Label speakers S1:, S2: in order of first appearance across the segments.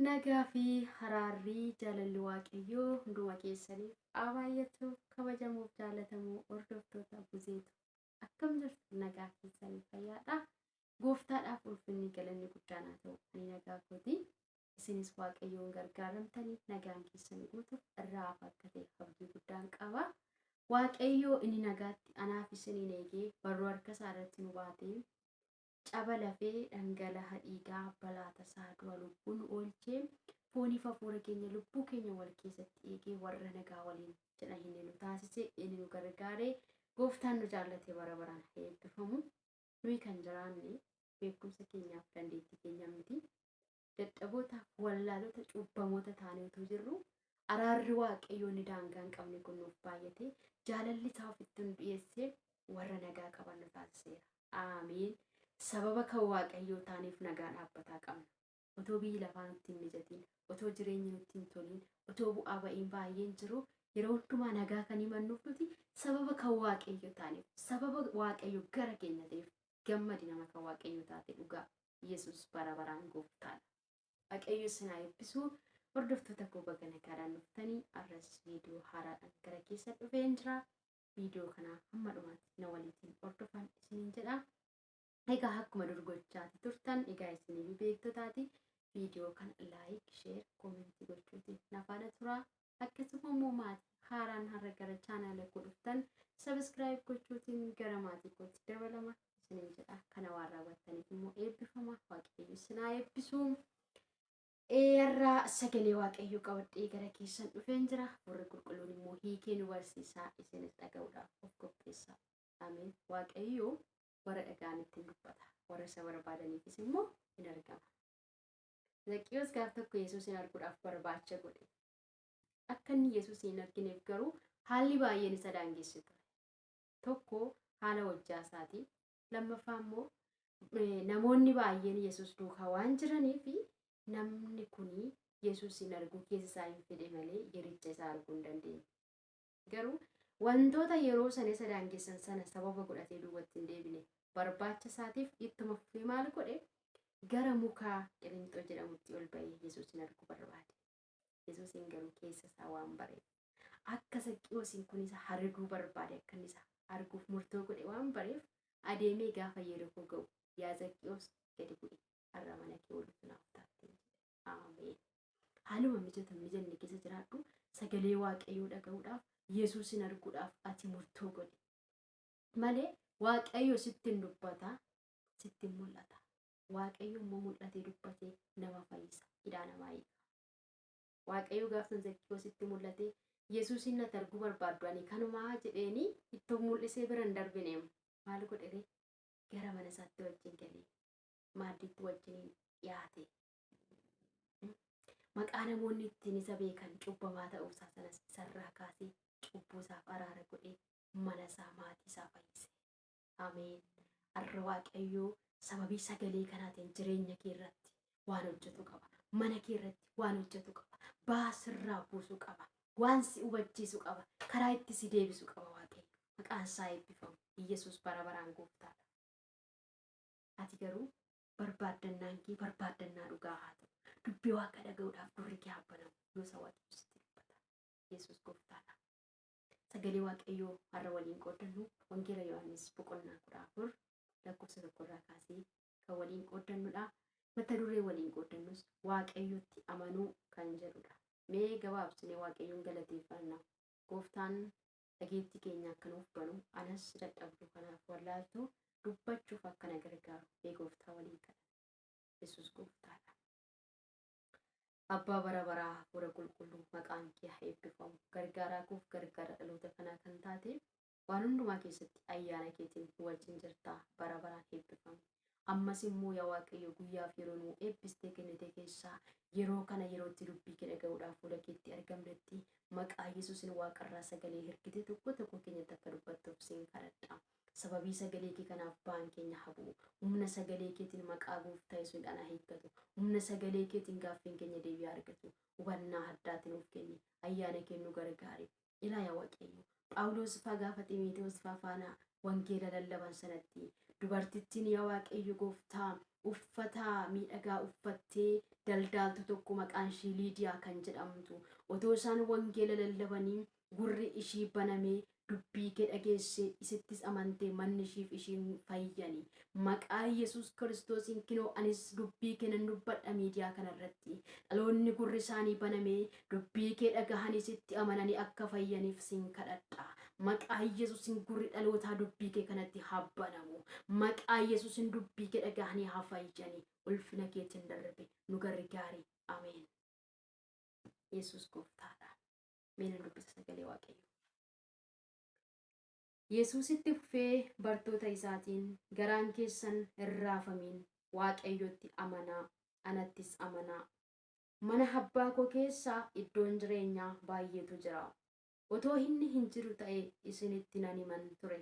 S1: Nagaa fi haraarri jaalalli Waaqayyoo hunduma keessaniif haa baay'atu. Kabajamuuf jaalatamuu hordoftoota Buzeetu akkam jirtu? Nagaa keessanii fayyaadha. Gooftaadhaaf ulfinni galanni guddaan haa ta'u. Ani nagaa kooti. Isinis Waaqayyoon gargaaramtanii nagaan keessan guutuuf irraa hafa akka ta'e abdii guddaan qaba. Waaqayyoo inni nagaatti anaaf isiniin eegee barruu harka isaa irratti nu baatee caba lafee dhangala'a dhiigaa balaa tasaa du'a lubbuu nu oolchee fooniif hafuura keenya lubbuu keenya wal keessatti eegee warra nagaa waliin jedhan inni nu taasise, inni nu gargaare, gooftaan nu jaallate bara baraan haa eebbifamu. Nuyi kan jiraanne beekumsa keenyaaf dandeettii keenya miti. Dadhabootaaf wallaalota cubbamoota taanee utuu jirru araarri Waaqayyoo inni daangaa hin qabne kun nuuf baay'ate, jaalalli isaa ofitti nu dhiyeessee warra nagaa qaban nu taasiseera. Aameen. Sababa kan Waaqayyoo taaneef nagaa dhaabbataa qabna. Otoo biyyi lafaa nutti hin mijatiin, otoo jireenyi nutti hin toliin, otoo bu'aa ba'iin baay'een jiru, yeroo hundumaa nagaa kan himannuuf nuti sababa kan Waaqayyoo taaneef, sababa Waaqayyo gara keenya ta'eef. Gammadi nama kan Waaqayyoo taate dhugaa. Yesus bara baraan gooftaadha. Waaqayyo isin haa eebbisu. Hordoftoota koo baga nagaadhaan dhuftanii, har'as viidiyoo haaraadhaan gara keessa dhufeen jira. Viidiyoo kana hamma dhumaatti na waliitiin hordofan isiniin jedha. Egaa akkuma dur gochaati turtan, egaa isiniyyuu beektotaati, viidiyoo kana like, share, comment gochuutiin na faana tura. Akkasuma immoo maatii haaraan har'a gara chaanaala koo dhuftan subscribe gochuutiin gara maatii kootti dabalama isiniin jedha. Kana waan raawwattaniif immoo eebbifama. Waaqayyo isin haa eebbisu. Har'a sagalee Waaqayyoo qabadhee gara keessan dhufeen jira. Hafuurri qulqulluun immoo hiikee nu barsiisaa, isinis dhaga'uudhaaf of qopheessaa. Ameen. Waaqayyo warra dhaga'an ittiin dubbata. Warra isa barbaadaniifis immoo hin argama. Zakkiyoos gaaf tokko Yesuusin arguudhaaf barbaacha godhe. Akka inni Yesuusin hin argineef garuu haalli baay'een isa daangesse ture. Tokko haala hojjaa isaati. Lammaffaa immoo namoonni baay'een Yesuus duukaa waan jiraniif namni kuni Yesuusin arguu keessa isaa hin fedhe malee yericha isaa arguu hin dandeenye. Garuu wantoota yeroo sana isa daangessan sana sababa godhatee duubatti hin deebine. Barbaacha isaatiif ittuma fufee maal godhe? Gara mukaa qilinxoo jedhamutti ol ba'ee Yesuusin arguu barbaade. Yesuusin garuu keessa isaa waan bareef, akka Zakkiyoosiin kun isa arguu barbaade, akka inni isa arguuf murtoo godhe waan bareef, adeemee gaafa Yerikoo ga'u, "Yaa Zakkiyoos, gadi bu'i, har'a mana kee oolutu naaf taatee" jedhe. Ameen. Haaluma mijatu mijanne keessa jiraadhu, sagalee Waaqayyoo dhaga'uudhaaf, Yesuusin arguudhaaf ati murtoo godhi. Malee Waaqayyo sitti hin dubbata, sitti hin mul'ata. Waaqayyo immoo mul'atee dubbatee nama fayyisa, hidhaa namaa hiika. Waaqayyo gaafsan Zakkiyoositti mul'ate, "Yesuusin natti arguu barbaaddu ani kanumaa" jedheeni ittoo mul'isee bira hin darbine. Maal godhere? Gara mana isaatti wajjin galee maaddiitti wajjiniin dhiyaate. Maqaa namoonni ittiin isa beekan cubbamaa ta'uusaa sanas isarraa kaasee cubbuu isaaf araara godhee mana isaa, maatii isaa fayyise. Ameen. Har'a Waaqayyoo sababii sagalee kanaatiin jireenya kee irratti waan hojjetu qaba. Mana kee irratti waan hojjetu qaba. Ba'aa sirraa buusuu qaba. Waan si hubachiisu qaba. Karaa itti si deebisu qaba Waaqayyo. Maqaan isaa eebbifamu. Yesuus bara baraan gooftaadha. Ati garuu barbaaddannaan kee barbaaddannaa dhugaa haa ta'u. Dubbii Waaqa dhaga'uudhaaf gurri kee haa banamu. Yoo isa Waaqayyo sitti dubbata. Yesuus gooftaadha. Sagalee Waaqayyoo har'a waliin qooddannu Wangeela Yohaannis boqonnaa 14 lakkoofsa 1 irraa kaasee kan waliin qooddannudha. Mata duree waliin qooddannus Waaqayyotti amanuu kan jedhudha. Mee gabaabsinee Waaqayyoon galateeffanna. Gooftaan dhageettii keenya akka nuuf banu, anas dadhabdu kanaaf wallaaltu dubbachuuf akka na gargaaru mee gooftaa waliin kadhanna. Yesuus gooftaadha. Abbaa bara baraa, Hafuura qulqulluu, maqaan kee haa eebbifamu. Gargaaraa koof gargaara dhaloota kanaa kan taate, waan hundumaa keessatti ayyaana keetiin nu wajjin jirtaa, bara baraan eebbifami. Ammas immoo yaa Waaqayyo, guyyaaf yeroo nu eebbistee kennite keessaa yeroo kana yerootti dubbii kee dhaga'uudhaaf fuula keetti argamnetti, maqaa Yesuusin waaqarraa sagalee hirkite tokko tokko keenyatti akka dubbattuuf siin kadhadha. Sababii sagalee kee kanaaf ba'aan keenya haa bu'u. Humna sagalee keetiin maqaa gooftaa Yesuusiin haa hiikkatu. Humna sagalee keetiin gaaffiin keenya deebii haa argatu. Hubannaa addaati nuuf kenni. Ayyaana kee nu gargaari. Ilaa yaa Waaqayyo, Phaawulos faa gaafa Ximiitewoos faa faana wangeela lallaban sanatti dubartittiin, yaa Waaqayyo gooftaa, Uffata miidhagaa uffattee daldaaltu tokko maqaan ishii Liidiyaa kan jedhamtu otoo isaan wangeela lallabanii gurri ishii banamee dubbii kee dhageessee isittis amantee manni ishiif ishiin fayyani. Maqaa Yesuus Kiristoosiin kinoo anis dubbii kee nan dubbadha miidiyaa kanarratti. Dhaloonni gurri isaanii banamee dubbii kee dhagahanii sitti amananii akka fayyaniif sin kadhadha. Maqaa Yesuusiin gurri dhalootaa dubbii kee kanatti haa banamu. Maqaa Yesuusiin dubbii kee dhagahanii haa fayyani. Ulfina keetiin darbe nu gargaari. Ameen. Yesuus gooftaadha. Mee nan dubbisa sagalee Waaqayyoo. Yesuusitti fufee bartoota isaatiin garaan keessan hin raafamiin Waaqayyotti amanaa anattis amanaa. Mana abbaa koo keessa iddoon jireenyaa baay'eetu jira. Otoo inni hin jiru ta'e isinitti nan himan ture.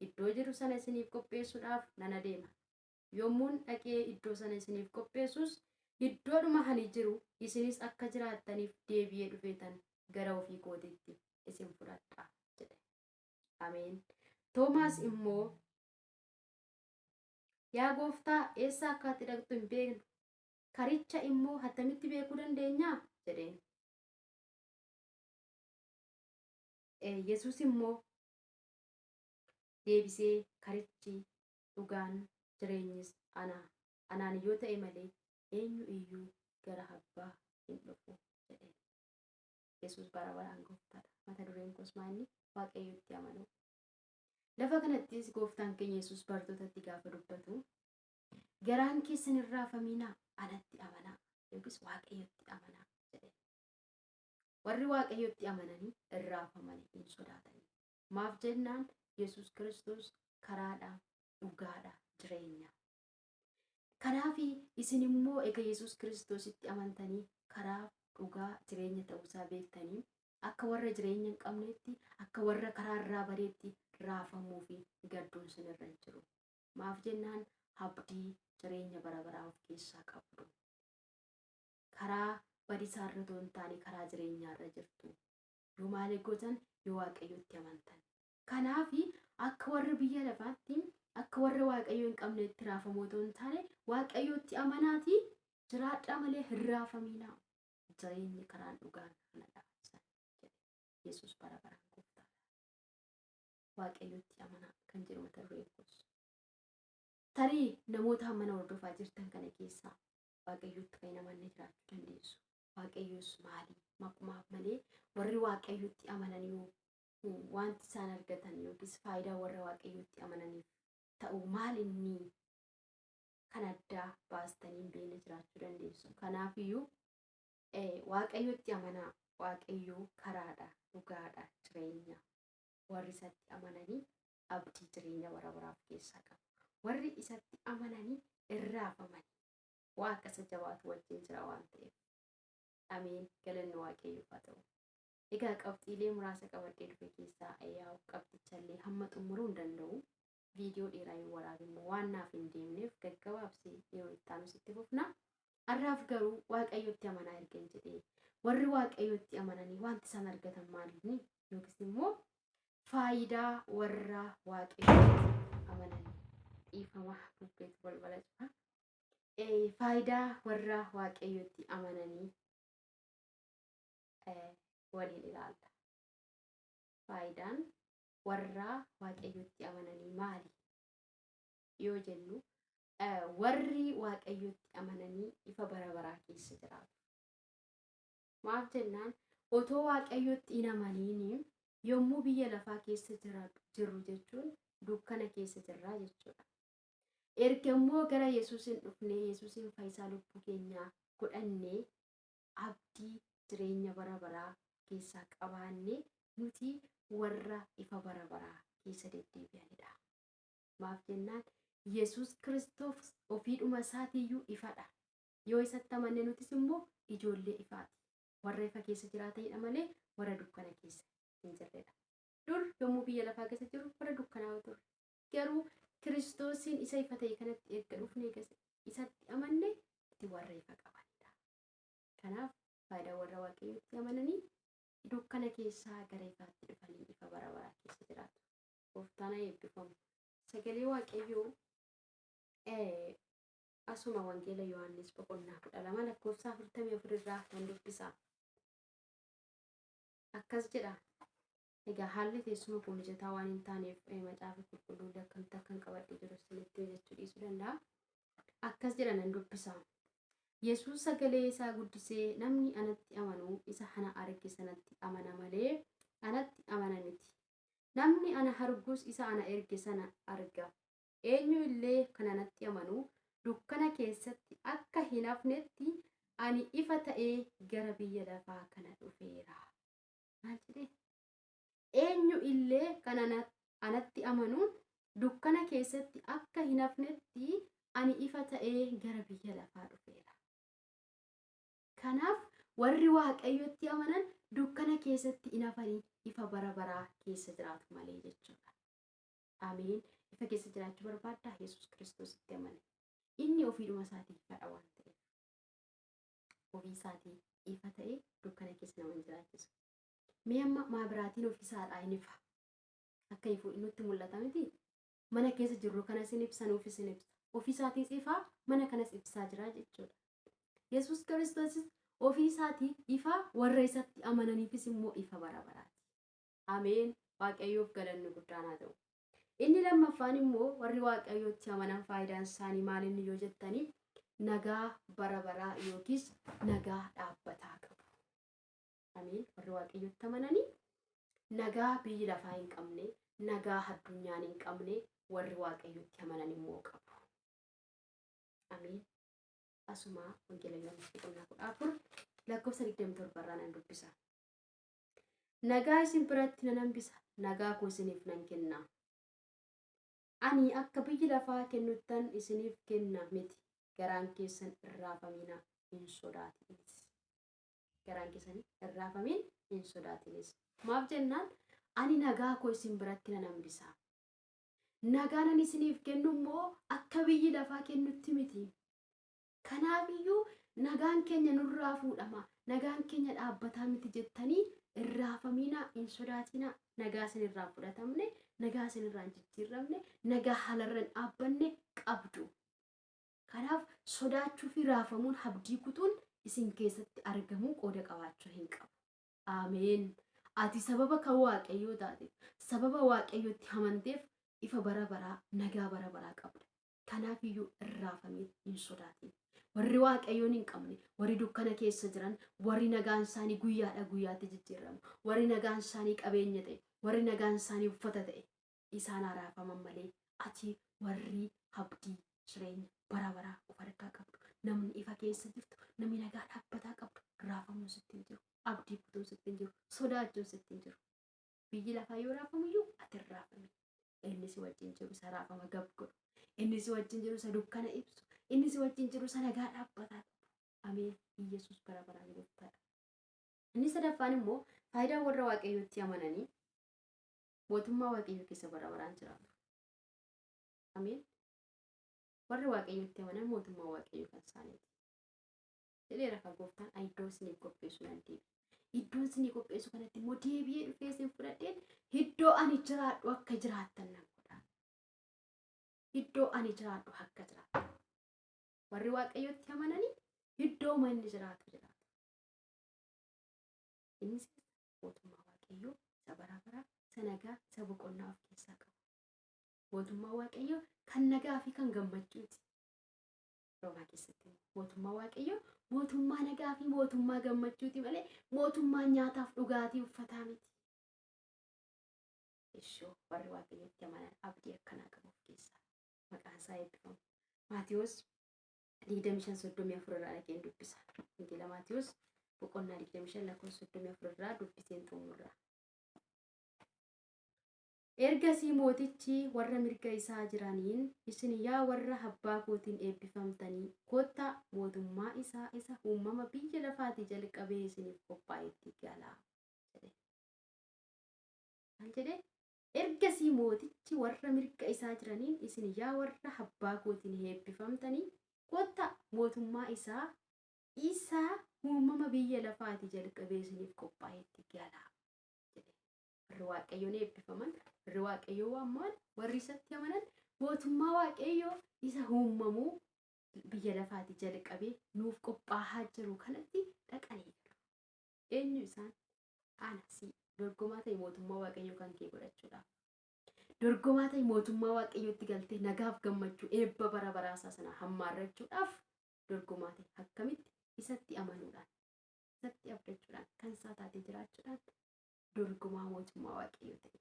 S1: Iddoo jiru sana isiniif qopheessuudhaaf nan adeema. Yommuun dhaqee iddoo sana isiniif qopheessus iddoodhuma ani jiru isinis akka jiraattaniif deebi'ee dhufeetan gara ofii kootiitti isin fudhadha jedhe. Ameen. Toomaas immoo yaa gooftaa eessa akka ati dhaqxu hin beeknu karicha immoo attamitti beekuu dandeenyaa jedheen. Yesuus immoo deebisee karichi dhugaan jireenyis ana anaan yoo ta'e malee eenyu iyyuu gara abbaa hin dhufu jedheen. Yesuus bara baraan gooftaadha. Mata dureen koos maali? Waaqayyotti amanuu. Lafa kanattis gooftaan keenya Yesuus bartootatti gaafa dubbatu garaan keessan hin raafaminaa anatti amanaa yookiis Waaqayyotti amanaa jedhe. Warri Waaqayyotti amananii hin raafamanii hin sodaatanii. Maaf jennaan Yesuus Kiristoos karaadha, dhugaadha, jireenya. Kanaaf isin immoo egaa Yesuus Kiristoositti amantanii karaa dhugaa jireenya ta'uusaa beektanii akka warra jireenya hin qabneetti akka warra karaa irraa badeetti raafamuu fi gadduun sinirra hin jiru. Maaf jennaan abdii jireenya bara baraa of keessaa qabdu. Karaa badiisaarra otoo hin taane karaa jireenyaarra jirtu. Yoo maal gootan yoo Waaqayyotti amantan. Kanaaf akka warra biyya lafaatti akka warra Waaqayyo hin qabneetti raafamoo otoo hin taane Waaqayyotti amanaatii jiraadhaa malee hin raafaminaa. Jireenyi karaan dhugaan kanadha. Yesuus bara baraan gooftaadha. Waaqayyotti amanaa kan jedhu mata dureen koos. Tarii namoota mana hordofaa jirtan kana keessaa Waaqayyotti kan hin amanne jiraachuu dandeessu. Waaqayyos maali? Maqumaaf malee warri Waaqayyotti amananii wanti isaan argatan yookiis faayidaa warra Waaqayyotti amananiif ta'u maal inni kan addaa baastanii hin beekne jiraachuu dandeessu. Kanaafiyyuu Waaqayyotti amanaa. Waaqayyoo karaadha, dhugaadha, jireenya. Warri isatti amananii abdii jireenya bara baraaf keessaa qabu. Warri isatti amananii hin raafamanii. Waaqa isa jabaatu wajjin jira waan ta'eef. Ameen. Galanni Waaqayyoof haa ta'u. Egaa qabxiilee muraasa qabadhee dhufe keessaa yaa'u qabxichallee hamma xumuruu hin danda'u. Viidiyoo dheeraa yoo waraabe immoo waan naaf hin deemneef gaggabaabsee yeroo itti aanu sitti fufna. Har'aaf garuu Waaqayyotti amanaa ergan jedhee warri Waaqayyotti amananii wanti isaan argatan maali yookiis immoo faayidaa warra Waaqayyotti amananii dhiifama bubbeetu balbala cufa. Faayidaa warra Waaqayyotti amananii waliin ilaalla. Faayidaan warra Waaqayyotti amananii maali yoo jennu warri Waaqayyotti amananii ifa bara baraa keessa jiraatu. Maaf jennaan otoo Waaqayyotti hin amaniin yommuu biyya lafaa keessa jirru jechuun dukkana keessa jirraa jechuudha. Erga immoo gara Yesuusin dhufnee Yesuusin fayyisaa lubbuu keenyaa godhannee abdii jireenya bara baraa keessaa qabaannee nuti warra ifa bara baraa keessa deddeebi'anidha. Maaf jennaan Yesuus Kiristoos ofiidhuma isaatiiyyuu ifadha. Yoo isatti amanne nutis immoo ijoollee ifaati. Warra ifa keessa jiraatanidha malee warra dukkana keessa hin jirredha. Dur yommuu biyya lafaa keessa jiru warra dukkanaa turre. Garuu Kiristoosiin isa ifa ta'e kanatti erga dhufnee isatti amanne itti warra ifa qabanidha. Kanaaf faayidaa warra Waaqayyootti amananii dukkana keessaa gara ifaatti dhufanii ifa bara baraa keessa jiraatu. Gooftaan haa eebbifamu. Sagalee Waaqayyoo Asuma Wangeela Yohaannis boqonnaa 12 lakkoofsa 44 irraa nan dubbisa. Akkas jedha. Egaa haalli teessuma koo mijataa waan hin taaneef macaafa qulqulluu akkamitti akkan qabadhe jiru isinitti jechuu dhiisuu danda'a. Akkas jedha nan dubbisa. Yesuus sagalee isaa guddisee namni anatti amanu isa ana arge sanatti amana malee anatti amana miti. Namni ana argus isa ana erge sana arga. Eenyu illee kan anatti amanu dukkana keessatti akka hin hafnetti ani ifa ta'ee gara biyya lafaa kana dhufeera. Maal jedhee? Eenyu illee kan anatti amanu dukkana keessatti akka hin hafnetti ani ifa ta'ee gara biyya lafaa dhufeera. Kanaaf warri Waaqayyotti amanan dukkana keessatti hin hafanii ifa bara baraa keessa jiraatu malee jechuudha. Ameen. Ifa keessa jiraachuu barbaaddaa? Yesuus Kiristoositti amane. Inni ofiidhuma isaatii ifadha waan ta'eef. Ofii isaatii ifa ta'ee dukkana keessa nama hin jiraachisu. Mee amma maabiraatiin ofiisaadhaa hin ifa. Akka ifu nutti mul'ata miti. Mana keessa jirru kanas hin ibsa nuufis hin ibsa. Ofii isaatiis ifaa mana kanas ibsaa jira jechuudha. Yesuus Kiristoosis ofii isaatii ifa warra isatti amananiifis immoo ifa bara baraati. Ameen. Waaqayyoof galanni guddaan haa ta'u. Inni lammaffaan immoo warri Waaqayyootti amanan faayidaan isaanii maal inni yoo jettanii nagaa bara baraa yookiis nagaa dhaabbataa qabu. Ameen. Warri Waaqayyootti amananii nagaa biyyi lafaa hin qabne, nagaa addunyaan hin qabne warri Waaqayyootti amanan immoo qabu. Ameen. Asuma Wangeela Yohaannis boqonnaa 14 lakkoofsa 27 irraa nan dubbisa. Nagaa isin biratti nan hambisa, nagaa koo isiniif nan kenna. Ani akka biyyi lafaa kennuttan isiniif kenna miti. Garaan keessan hin raafamina, hin sodaatinis. Garaan keessan hin raafamin, hin sodaatinis. Maaf jennaan ani nagaa koo isin biratti nan hambisa. Nagaan ani isiniif kennu immoo akka biyyi lafaa kennutti miti. Kanaafiyyuu nagaan keenya nurraa fuudhama, nagaan keenya dhaabbataa miti jettanii hin raafamiinaa, hin sodaatinaa. Nagaa isinirraa hin fudhatamne, nagaa isinirraa hin jijjiirramne, nagaa haalarra hin dhaabbanne qabdu. Kanaaf sodaachuu fi raafamuun abdii kutuun isin keessatti argamuu qooda qabaachuu hin qabu. Ameen. Ati sababa kan Waaqayyoo taateef, sababa Waaqayyootti amanteef ifa bara baraa, nagaa bara baraa qabda. Kanaaf iyyuu hin raafamiin, hin sodaatin. Warri Waaqayyoon hin qabne, warri dukkana keessa jiran, warri nagaan isaanii guyyaadha guyyaatti jijjiiramu, warri nagaan isaanii qabeenya ta'e, warri nagaan isaanii uffata ta'e, isaan haa raafaman malee ati warri abdii jireenya bara baraa of harkaa qabdu, namni ifa keessa jirtu, namni nagaa dhaabbataa qabdu, raafamuun sitti hin jiru, abdii kutuun sitti hin jiru, sodaachuun sitti hin jiru. Biyyi lafaa yoo raafamu iyyuu ati hin raafamin. Inni si wajjin jiru isa raafama gab godhu. Inni si wajjin jiru isa dukkana ibsu. Inni si wajjin jiru isa nagaa dhaabbataa qabu. Ameen. Iyyasuus bara baraan gooftaadha. Inni sadaffaan immoo faayidaan warra Waaqayyootti amananii mootummaa Waaqayyoo keessa bara baraan jiraatu. Ameen. Warri Waaqayyootti amanan mootummaa Waaqayyoo kan isaaniiti. Jedheera kan gooftaan ani iddoo isiniif qopheessu nan deebi'a. Iddoo isinii qopheessu kanatti immoo deebi'ee dhufee isin fudhadheen iddoo ani jiraadhu akka jiraattan nan godha. Iddoo ani jiraadhu akka jiraattan. Warri Waaqayyootti amananii iddoo manni jiraatu jiraatu. Innis mootummaa Waaqayyoo isa bara baraa, isa nagaa, isa boqonnaa of keessaa qabu. Mootummaa Waaqayyoo kan nagaa fi kan gammachuuti. Roomaa keessatti immoo mootummaa Waaqayyoo mootummaa nagaa fi mootummaa gammachuuti malee mootummaa nyaataaf dhugaatii uffataa miti. Ishoo warri Waaqayyootti amanan abdii akkanaa qabu of keessaa. Maqaan isaa eebbifamu. Maatiyoos 25:34 irraa dhaqeen dubbisa. Wangeela Maatiyoos boqonnaa 25 lakkoofsa 34 irraa dubbiseen xumurra. Ergasii mootichi warra mirga isaa jiraniin, Isin yaa warra abbaa kootiin eebbifamtanii, kottaa mootummaa isaa isa uumama biyya lafaatii jalqabee isiniif qophaa'etti galaa jedhe. Maal jedhe? Ergasii mootichi warra mirga isaa jiraniin, Isin yaa warra abbaa kootiin eebbifamtanii, kottaa mootummaa isaa isa uumama biyya lafaatii jalqabee isiniif qophaa'etti galaa jedhe. Warri Waaqayyoon eebbifaman, warri Waaqayyoo waamman, warri isatti amanan mootummaa Waaqayyoo isa uumamuu biyya lafaatii jalqabee nuuf qophaa'aa jiru kanatti dhaqanii galu. Eenyu isaan? Ana si dorgomaa ta'e mootummaa Waaqayyoo kan kee godhachuudhaaf. Dorgomaa ta'e mootummaa Waaqayyootti galtee nagaaf gammachuu eebba bara baraasaa sana hammaarrachuudhaaf dorgomaa ta'e akkamitti isatti amanuudhaan isatti abdachuudhaan kan isaa taatee jiraachuudhaan dorgomaa mootummaa Waaqayyoo ta'e.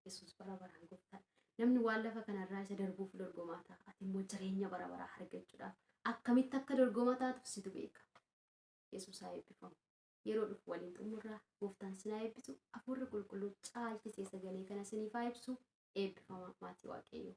S1: Yesuus bara baraan gooftaadha. Namni waan lafa kanarraa isa darbuuf dorgomaa ta'a. Ati immoo jireenya bara baraa argachuudhaaf akkamitti akka dorgomaa taatu situ beeka. Yesuus haa eebbifamu. Yeroo dhufu waliin xumurraa gooftaan sin haa eebbisu. Hafuurri qulqulluu caalchisee sagalee kana siniif haa ibsu. Eebbifama maatii Waaqayyoo.